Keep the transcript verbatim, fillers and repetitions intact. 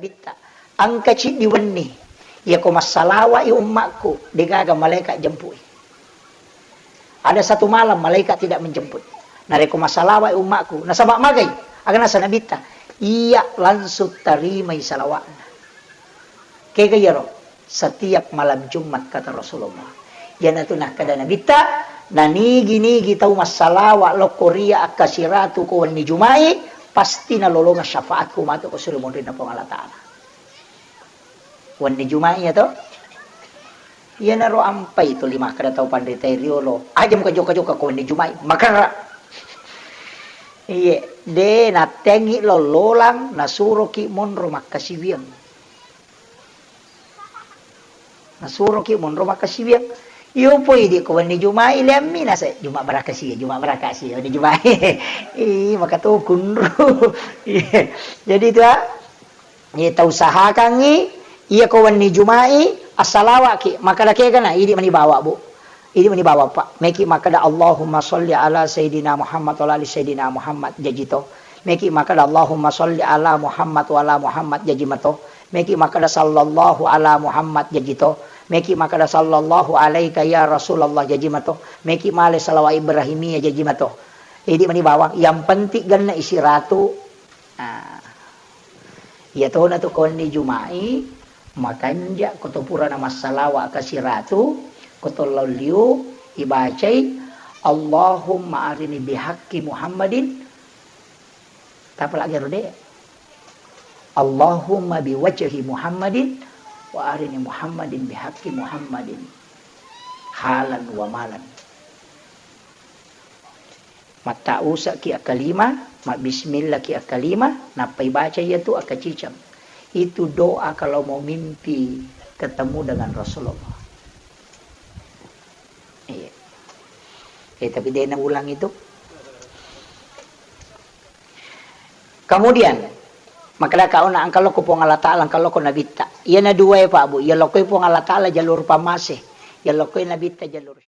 Nabitta, engka ciddi wenni, iyako massalawa'i ummakku, degaga malaika jempui. Ada satu malam malaikat tidak menjemput. Narekko massalawa'i ummakku, nasaba magai? Aga nasa Nabitta, iya langsung tarimai salawa'na. Kega iyaro? Setiap malam Jumat, kata Rasulullah. Iyanatu nakkeda Nabitta, nanigi-nigi tau massalawa lokko ria akkasiratu ko wenni Juma'i, pasti nalolongeng syafaatku matu ko suri monrinna Puang Allah Ta'ala. Wenni Juma'i ya to? Iyanaro ampai tuli makkeda tau panritae riolo, aja muka jokka-jokka ko wenni Juma'i, makerra. Iye, de natteangi lollolang, nasuroki monro makkasiwiang. Nasuroki monro makkasiwiang. Iyo poi di ko wenni Juma'i leammi nase, Juma' barakasi, Juma' barakasi, wenni Juma'i. Ih, maka to kunru. Iya. Jadi itu, ah, iya tau usahakangngi, iya ko wenni Juma'i, assalawaki, makkeda kegana, idi mani bawa, Bu. Idi mani bawa, Pak. Meki makkeda, Allahumma sholli ala Sayyidina Muhammad wa ala ali Sayyidina Muhammad, jaji to. Meki makkeda, Allahumma sholli ala Muhammad wa ala Muhammad, jaji mato. Meki makkeda, sallallahu ala Muhammad, jaji to. Meki makkeda, sallallahu alaika ya Rasulullah, jaji mato. Meki male salawat Ibrahimiyah, jaji mato. Idi mani bawang, yang penting genna isi ratu. Nah. Iya tona tu ko wenni Juma'i, makanja ko to purana massalawa kasiratu, ko to lao liu, ibacai, Allahumma arini bihaqqi Muhammadin, tapa lagi ro de. Allahumma biwajhi Muhammadin, wa arini Muhammadin bihaqqi Muhammadin, halan wa malan. Matta'usaki akkalima, mabbismillaki akkalima, nappa ibaca iyatu akkaciceng. Itu doa kalau mau mimpi ketemu dengan Rasulullah. Iya. Eh, tapi de naulang itu. Kemudian, makkeda ka ona engka lokko Puang Allah Ta'ala, engka lokko Nabitta. Iyana dua e, Pak, Bu. Iya lokko Puang Allah Ta'ala jalur pamase. Iya lokko Nabitta jalur